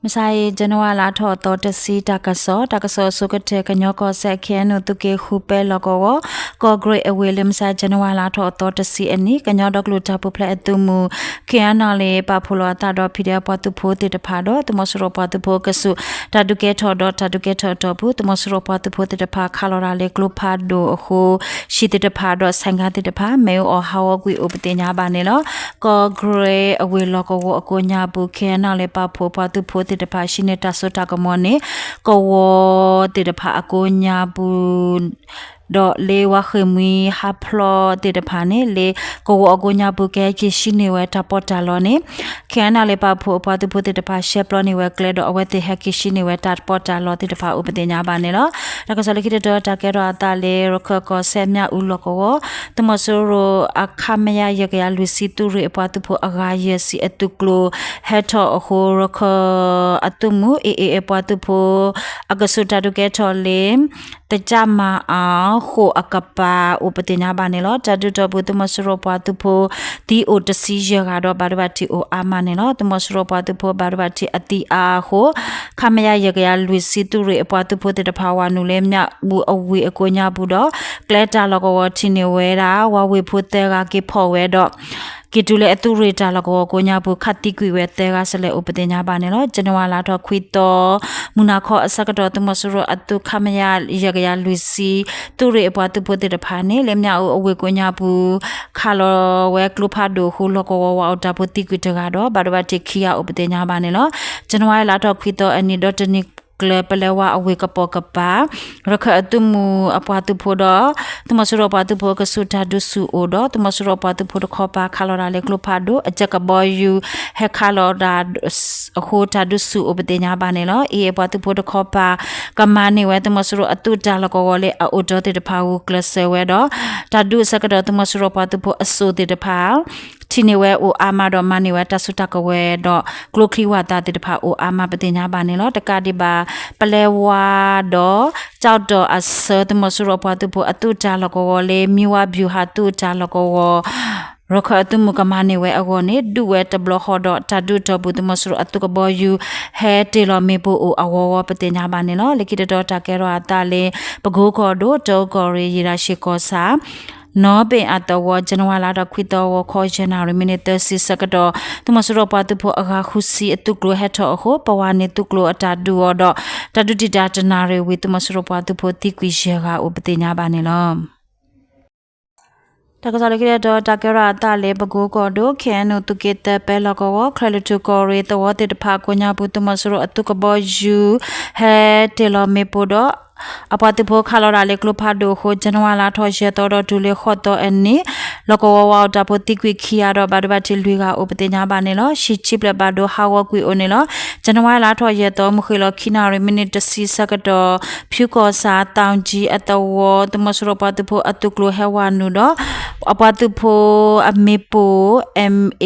မုၢ်ဆါအံၤ ကၠနဝါလါထီၣ်အသီတဆံ တၢ်ကစီၣ်, တၢ်ကစီၣ်အဆိကတၢၢ် ကညီကီၢ်စဲၣ် ခ့ၣ်အဲၣ်ယူၣ် သုးက့ဃုပဲလီၢ်ကဝီၤ ကီၢ်ကရ့ၣ်အဝ့ၢ် လၢမုၢ်ဆါ ကၠနဝါလါထီၣ်အသီတဆံအနံၤ ကညီဒီကလုာ်တၢ်ပူၤဖျဲးအသုးမုၢ် ခ့ၣ်အဲၣ်ယူၣ် ပာ်ဖှိၣ်လီၤအသးဒီး ဖံးဒဲး ပှၤသုးဖိသ့ၣ်တဖၣ်ဒီး သုးမီၤစိရိၤပှၤသုးဖိအကဆူး တၢ်ဒုးကဲထီၣ်ဒီးတၢ်ဒုးကဲထီၣ်အတီၢ်ပူၤ သုးမီၤစိရိၤပှၤသုးဖိသ့ၣ်တဖၣ် ခးလီၤတၢ်လၢကျိဖးဒိၣ်အဃိ ဟံၣ်သ့ၣ်တဖၣ်ဒီး ဆိုင်ကယ်သ့ၣ်တဖၣ် မ့ၣ်အူအီၣ်ဟးဂီၤကွံာ်အိၣ်ပသ့ၣ်ညါဘၣ်န့ၣ်လီၤ. ကီၢ်ကရ့ၣ်အဝ့ၢ်လီၢ်ကဝီၤအကိးညါပူၤ ခ့ၣ်အဲၣ်ယူၣ် ပာ်ဖှိၣ်ပှၤသုးဖိသ့ၣ်တဖၣ် ဟံးန့ၢ်တၢ်စိတၢ်ကမီၤန့ၣ် ကဝီၤသ့ၣ်တဖၣ်အကိးညါပူၤ ဒီးလၢဝါဃ့ၢ်မှံဟးဖျိးသ့ၣ်တဖၣ်န့ၣ် လၢကဝီၤအကိးညါပူၤ ကဟဲက့ၤဟံးန့ၢ်ဝဲတၢ်ပီးတၢ်လီန့ၣ် ခ့ၣ်အဲၣ်ယူၣ် ပာ်ဖှိၣ်အပှၤသုးဖိသ့ၣ်တဖၣ် ရှဲပျီန့ၢ်ဝဲကျဲဒီး အဝဲသ့ၣ်ဟဲက့ၤဟံးန့ၢ်ဝဲတၢ်ပီးတၢ်လီသ့ၣ်တဖၣ်အိၣ်ပသ့ၣ်ညါဘၣ်န့ၣ်လီၤ. တၢ်ကစီၣ်လၢခံတတီၤ တၢ်ကဲထီၣ်အသးလၢ ရခၢၣ်ကီၢ်စဲၣ် မၠၣ်အူလီၢ်ကဝီၤ သုးမီၤစိရိၤအ ခမရ ယဲၢ်ကယၤလွံၢ်ဆံ သုးရ့ၣ်အပှၤသုးဖိအဂၤယဲၢ်ဆံအသုးကျိၤ ဟဲထီၣ်အဃိ ရခၢၣ်အသုးမုၢ် AA အပှၤသုးဖိ အကဆူးတၢ်ဒုးကဲထီၣ်လၢ သကၣ်မၤအီၤဃိာ်အကပၤ အိၣ်ပသ့ၣ်ညါဘၣ်န့ၣ်လီၤ. တၢ်ဒုးတီၢ်ပူၤ သုးမီၤစိရိၤပှၤသုးဖိ သံအိၣ်တဆံယဲၢ်ဂၤဒီး ဘၣ်ဒိဘၣ်ထံးအိၣ်အါမးန့ၣ်လီၤ. သုးမီၤစိရိၤပှၤသုးဖိဘၣ်ဒိဘၣ်ထံးအသံအါအဃိ ခမရ ယဲၢ်ကယၤလွံၢ်ဆံ သုးရ့ၣ်အပှၤသုးဖိသ့ၣ်တဖၣ် ဝၤနုာ်လၢ မၠၣ်အူအဝ့ၢ်အကိးညါပူၤဒီး ကျဲတၢ်လီၢ်ကဝီၤထံၣ်န့ၢ်ဝဲဒၣ် ဝၤဝ့ၢ်ဖိသၢဂၤက့ၤဖီၣ်ဝဲဒီး က့ၤတုၤလၢအသုးရ့ၣ်တၢ်လီၢ်ကဝီၤကိးညါပူၤ ခးသံကွံာ်ဝဲသၢဂၤစဲလဲၣ်အိၣ်ပသ့ၣ်ညါဘၣ်န့ၣ်လီၤ. ကၠနဝါလါထီၣ်ခွံသီ မုၢ်နၤခီအဆၢကတီၢ် သုးမီၤစိရိၤအသုး ခမရ ယဲၢ်ကယၤလွံၢ်ဆံ သုးရ့ၣ်အပှၤသုးဖိသ့ၣ်တဖၣ်န့ၣ် လၢမၠၣ်အူအဝ့ၢ်ကိးညါပူၤ ခးလီၤဝဲကျိဖးဒိၣ်အဃိ လီၢ်ကဝီၤဝၤအိၣ်တၢ်ဖိသံကွံာ်တဂၤဒီး ဘၣ်ဒိဘၣ်ထံးခံဂၤအိၣ်ပသ့ၣ်ညါဘၣ်န့ၣ်လီၤ. ကၠနဝါလါထီၣ်ခွံသီအနံၤ ဒီတနံၤကျၢၤ ပလဲဝါအဝ့ၢ်ကပိာ်ကပၤ ရခၢၣ်အသုးမုၢ်အပှၤသုးဖိဒီး သုးမီၤစိရိၤပှၤသုးဖိအကဆူးတၢ်ဒုးဆူၣ်အိၣ်ဒီး သုးမီၤစိရိၤပှၤသုးဖိတခီပၤ ခးလီၤတၢ်လၢကျိဖးဒိၣ် အကၠၢ်ကဘီယူၤ ဟဲခးလီၤတၢ်အဃိ တၢ်ဒုးဆူၣ်အိၣ်ပသ့ၣ်ညါဘၣ်န့ၣ်လီၤ. AA အပှၤသုးဖိတခီပၤ ကမၤန့ၢ်ဝဲ သုးမီၤစိရိၤအသုးတၢ်လီၢ်ကဝီၤလၢအအိၣ်ဒီသ့ၣ်တဖၣ် ဂုာ်ကျဲးစၢးဝဲဒီး တၢ်ဒုးအဆၢကတီၢ် သုးမီၤစိရိၤပှၤသုးဖိအစိၣ်သ့ၣ်တဖၣ် ထံၣ်န့ၢ်ဝဲအိၣ်အါမးဒီး မၤန့ၢ်ဝဲတၢ်စုတၢ်ကဝဲၤဒီး ကျိချံဝၣ်သၣ်သ့ၣ်တဖၣ်အိၣ်အါမးပသ့ၣ်ညါဘၣ်န့ၣ်လီၤ. တကးဒံးဘၣ် ပလဲဝါဒီး ကၠီၣ်တီၣ်အဆၢ သုးမီၤစိရိၤပှၤသုးဖိအသုးတၢ်လီၢ်ကဝီၤလၢ မံဝါဗျူဟာ သုးတၢ်လီၢ်ကဝီၤ ရခၢၣ်အသုးမုၢ်ကမၤန့ၢ်ဝဲအဂီၢ်န့ၣ် ဒုးဝဲတဘျီဃီဒီး တၢ်ဒုးတီၢ်ပူၤ သုးမီၤစိရိၤအသုးကဘီယူၤ ဟဲတ့ၢ်လီၤမ့ၣ်ပိၢ်အိၣ်အဂီၢ်ဂီၢ်ပသ့ၣ်ညါဘၣ်န့ၣ်လီၤ. လၢခံတတီၤ တၢ်ကဲထီၣ်အသးလၢ ပကိကီၢ်ဒိၣ် တၢကီၢ်ရ့ၣ် ယ့ၢ်ဒၣ်ရှ့ၣ်ကီၢ်ဆၣ် နီၣ်ဘ့ၣ်အသဝီ ကၠနဝါလါထီၣ်ခွံသီ ဂီၤခီ ယဲၢ်နၣ်ရံၣ် မံးနံးသၢဆံဆၢကတီၢ် သုးမီၤစိရိၤပှၤသုးဖိအဂၤဃုဆံအသုးကျိၤဟဲထီၣ်အဃိ ပဝၤန့ၣ်သုးကျိၤအတၢ်ဒုးအီၤဒီး တၢ်ဒုးတံာ်တာ်တနၣ်ရံၣ်ဝံၤ သုးမီၤစိရိၤပှၤသုးဖိသံကွံာ်ယဲၢ်ဂၤအိၣ်ပသ့ၣ်ညါဘၣ်န့ၣ်လီၤ. တၢ်ကစီၣ်လၢခံတတီၤ တၢ်ကဲထီၣ်အသးလၢ ပကိကီၢ်ဒိၣ် ခ့ၣ်အဲၣ်ယူၣ် သုးက့သၢပဲလီၢ်ကဝီၤ ချဲးလွီၢ်ထူၣ်ကီၢ်ရ့ၣ်သဝီသ့ၣ်တဖၣ်ကိးညါပူၤ သုးမီၤစိရိၤအသုးကဘီယူၤ ဟဲတ့ၢ်လီၤမ့ၣ်ပိၢ်ဒီး အပှၤသုးဖိခးလီၤတၢ်လၢကျိဖးဒိၣ်အဃိ ကၠနဝါလါထီၣ်ယဲၢ်သီဒီးတုၤလၢဃိးသီအနံၤ လီၢ်ကဝီၤဝၤအိၣ်တၢ်ဖိသံကွံာ်ခံဂၤဒီး ဘၣ်ဒိဘၣ်ထံးလွံၢ်ဂၤအိၣ်ပသ့ၣ်ညါဘၣ်န့ၣ်လီၤ. ဟံၣ်ဆံဖျၢၣ်ဘၣ်ဒိဟးဂီၤကွံာ်အိၣ်န့ၣ်လီၤ. ကၠနဝါလါထီၣ်ယဲၢ်သီ မုၢ်ဃ့ၢ်လီၤခံနၣ်ရံၣ် မံးနံးတဆံဆၢကတီၢ် ဖၠူကီၢ်ဆၣ် သီကၠံအသဝီ သုးမီၤစိရိၤပှၤသုးဖိအသုးကျိၤဟဲဝၤနုာ်ဒီး အပှၤသုးဖိအမ့ၣ်ပိၢ် MA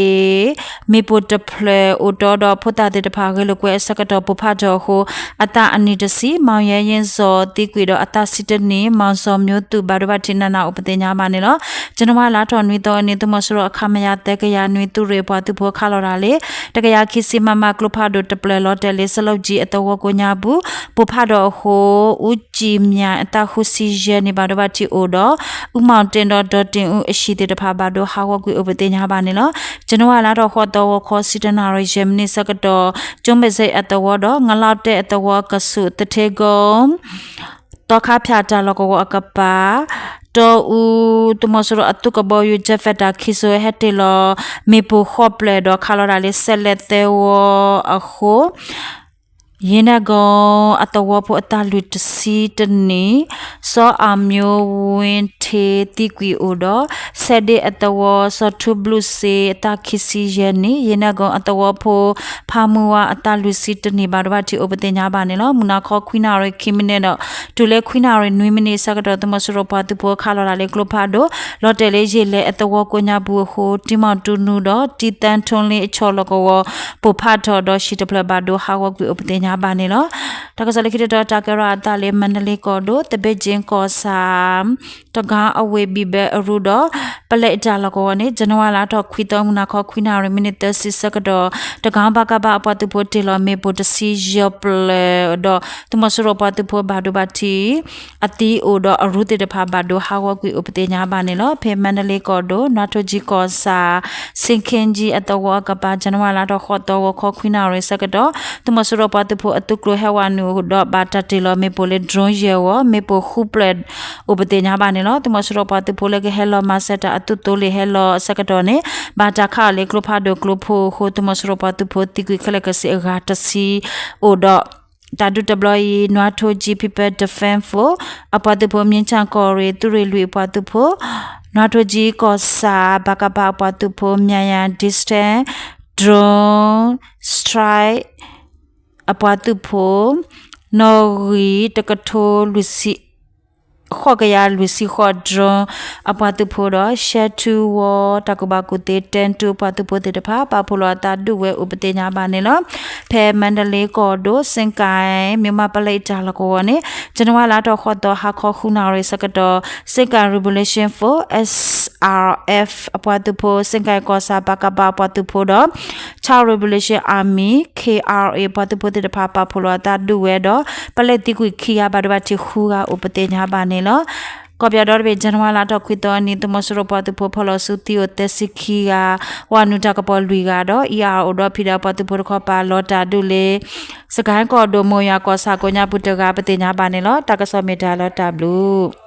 မ့ၣ်ပိၢ်တဖျၢၣ်အိၣ်တီဒီး ဖိသၣ်သ့ၣ်တဖၣ်ဂဲၤလိာ်ကွဲအဆၢကတီၢ် ပိၢ်ဖးထီၣ်အဃိ အသးအနံၣ်တဆံ မီၣ်ယဲယ့စီၤသံကွံာ်ဒီး အသးဆံတနံၣ် မီၣ်စီၤမျိၤသူၣ် ဘၣ်ဒိဘၣ်ထံးနးနးအိၣ်ပသ့ၣ်ညါဘၣ်န့ၣ်လီၤ. ကၠနဝါလါထီၣ်နွံသီအနံၤ သုးမီၤစိရိၤ အခမရ သၢကယၤနွံ သုးရ့ၣ်အပှၤသုးဖိခးလီၤတၢ်လၢ တကယၤခံဆံ မမ ကျိဖးဒိၣ်တဖျၢၣ် လီၤတဲာ်လၢ စလီၣ်ကၠံအသဝီကိးညါပူၤ ပိၢ်ဖးထီၣ်အဃိ အူကၠံမၠဲၣ် အသးဃုဆံယဲၢ်နံၣ် ဘၣ်ဒိဘၣ်ထံးအိၣ်ဒီး အူမီၣ်တ့ၣ်ဒီး ဒီးတ့ၣ်အူအဟံၣ်သ့ၣ်တဖၣ် ဘၣ်ဒိဟးဂီၤကွံာ်အိၣ်ပသ့ၣ်ညါဘၣ်န့ၣ်လီၤ. ကၠနဝါလါထီၣ်ဃိးသီ ဂီၤခီ ဆံတနၣ်ရံၣ် ယဲၢ်မံးနံးဆၢကတီၢ် ကၠိမဲၣ်စ့အသဝီဒီး ငလီၤတဲာ်အသဝီအကဆူး သထ့ကိ သီခါဖၠၣ်တၢ်လီၢ်ကဝီၤအကပၤ တီအူ သုးမီၤစိရိၤအသုးကဘီယူၤ Jet Fighter ခံစိၤ ဟဲတ့ၢ်လီၤမ့ၣ်ပိၢ်ဃိးဖျၢၣ်ဒီး ခးလီၤတၢ်လၢ စဲးလဲးသဝီအဃိ ယ့နဲၣ်ကိအသဝီဖိအသးလွံၢ်ဆံတနံၣ် စီၤအၤမျိ ဝ့ထ့ သံကွံာ်အိၣ်ဒီး ဆဲးဒ့အသဝီ စီၤထူဘျုးစ့ အသးခံဆံယဲၢ်နံၣ် ယ့နဲၣ်ကိအသဝီဖိ ဖါမုၢ်ဝါ အသးလွံၢ်ဆံတနံၣ် ဘၣ်ဒိဘၣ်ထံးအိၣ်ပသ့ၣ်ညါဘၣ်န့ၣ်လီၤ. မုၢ်နၤခီခွံနၣ်ရံၣ်ခံမံးနံးဒီး တုၤလၢခွံနၣ်ရံၣ်နွံမံးနံးအဆၢကတီၢ် သုးမီၤစိရိၤပှၤသုးဖိခးလီၤတၢ်လၢကျိဖးဒိၣ် လီၤတဲာ်လၢယ့ၣ်လဲၤအသဝီကိးညါပူၤအဃိ တံမီၣ်တူနူဒီး တံသၢထူလ့အဆီၣ်လီၢ်ကဝီၤ ပိၢ်ဖးထီၣ်ဒီး ဟံၣ်တဖျၢၣ်ဘၣ်ဒိဟးဂီၤကွံာ်အိၣ်ပသ့ၣ်ညါဘၣ်န့ၣ်လီၤ. တၢ်ကစီၣ်လၢခံတတီၤ တၢ်ကဲထီၣ်အသးလၢ မါဒလ့ကီၢ်ဒိၣ် သဘ့ၣ်ကၠ့ ကီၢ်ဆၣ် တဂၤအဝ့ၢ်ဘံၣ်ဘဲအရူဒီး ပလဲအတၢ်လီၢ်ကဝီၤန့ၣ် ဇန်နဝါလါထီၣ်ခွံသီ မုၢ်နၤခီခွံနၣ်ရံၣ် မံးနံးသၢဆံဆၢကတီၢ် တဂၤ ပကဖ အပှၤသုးဖိတ့ၢ်လီၤမ့ၣ်ပိၢ်တဆံယဲၢ်ပျဲၢ်ဒီး သုးမီၤစိရိၤပှၤသုးဖိဘၣ်ဒိဘၣ်ထံး အသံအိၣ်ဒီးအရူသ့ၣ်တဖၣ်ဘၣ်ဒိဟးဂီၤကွံာ်အိၣ်ပသ့ၣ်ညါဘၣ်န့ၣ်လီၤ. ဖဲမါဒလ့ကီၢ်ဒိၣ် နွါထိကၠံကီၢ်ဆၣ် ဆ့ခ့ကၠံအသဝီအကပၤ ဇန်နဝါလါထီၣ်ဃိးသီ ဂီၤခီခွံနၣ်ရံၣ်ဆၢကတီၢ် သုးမီၤစိရိၤပှၤသုးဖိအသုးကျိၤဟဲဝဲနုာ်ဒီးဘၣ်တၢ်တ့ၢ်လီၤမ့ၣ်ပိၢ်လၢ drone ယဲၢ်ဂီၤ မ့ၣ်ပိၢ်ဃုပျဲၢ် အိၣ်ပသ့ၣ်ညါဘၣ်န့ၣ်လီၤ. သုးမီၤစိရိၤပှၤသုးဖိလၢကဟဲလီၤမၤစၢၤတၢ်အသုးသိလ့ၣ်ဟဲလီၤအဆၢကတီၢ်န့ၣ် ဘၣ်တၢ်ခးအီၤလၢကျိဖးဒိၣ်ကျိဖိအဃိ သုးမီၤစိရိၤပှၤသုးဖိသံကွံာ်ခဲလၢာ်ကဆံးအဂၤတဆံ အိၣ်ဒီး တၢ်ဒုးတဘျီအံၤ နွါထိကၠံ People Defense Force အပှၤသုးဖိ မြင်းခြံကီၢ်ရ့ၣ် သုးရ့ၣ်လွံၢ်အပှၤသုးဖိ နွါထိကၠံကီၢ်ဆၣ် ပကဖ အပှၤသုးဖိ Myanmar Distance Drone Strike အပှၤသုးဖိ နီၣ်ဂံၢ်တကထိ ဃိးကယၤလွံၢ်ဆံဃိး drone အပှၤသုးဖိဒီး ရှဲထူဝီ တၢ်ကူၣ်ဘၣ်ကူၣ်သ့ တၢ်တူၢ် အပှၤသုးဖိသ့ၣ်တဖၣ် ပာ်ဖှိၣ်လီၤအသးဒုးဝဲအိၣ်ပသ့ၣ်ညါဘၣ်န့ၣ်လီၤ. ဖဲမါဒလ့ကီၢ်ဒိၣ် စ့ၣ်ကၣ် မ့ၢ်မးပလဲအတၢ်လီၢ်ကဝီၤန့ၣ် ဇန်နဝါလါထီၣ်ဃိးသီ ဟါခီဃုနၣ်ရံၣ်ဆၢကတီၢ် စ့ၣ်ကၣ် Revolution Force S R F အပှၤသုးဖိ စ့ၣ်ကၣ်ကီၢ်ဆၣ် ပကဖ အပှၤသုးဖိဒီး Chin Revolution Army K R A ပှၤသုးဖိသ့ၣ်တဖၣ် ပာ်ဖှိၣ်လီၤအသးဒုးဝဲဒီး ပလဲသံကွံာ်ခံဂၤ ဘၣ်ဒိဘၣ်ထံးဃုဂၤအိၣ်ပသ့ၣ်ညါဘၣ်န့ၣ်လီၤ. ကီၢ်ပယီၤဒီတဘ့ၣ် ဇန်နဝါလါထီၣ်ခွံသီအနံၤ သုးမီၤစိရိၤပှၤသုးဖိဖီၣ်လီၤဆူသံအိၣ်သၢဆံခံဂၤ ဝဲနုာ်တၢ်ကပီၤလွံၢ်ဂၤဒီး E R O ဒီး P D F ပှၤသုးဖိတခီပၤလီၤတၢ်ဒုးလၢ စကဲၣ်ကီၢ်ဒိၣ် မိၢ်ယွၤကီၢ်ဆၣ်ကိးညါပူၤတဂၤ ပသ့ၣ်ညါဘၣ်န့ၣ်လီၤ. တၢ်ကစီၣ်မ့ၢ်တၢ်လီၤတၢ်ဘျုး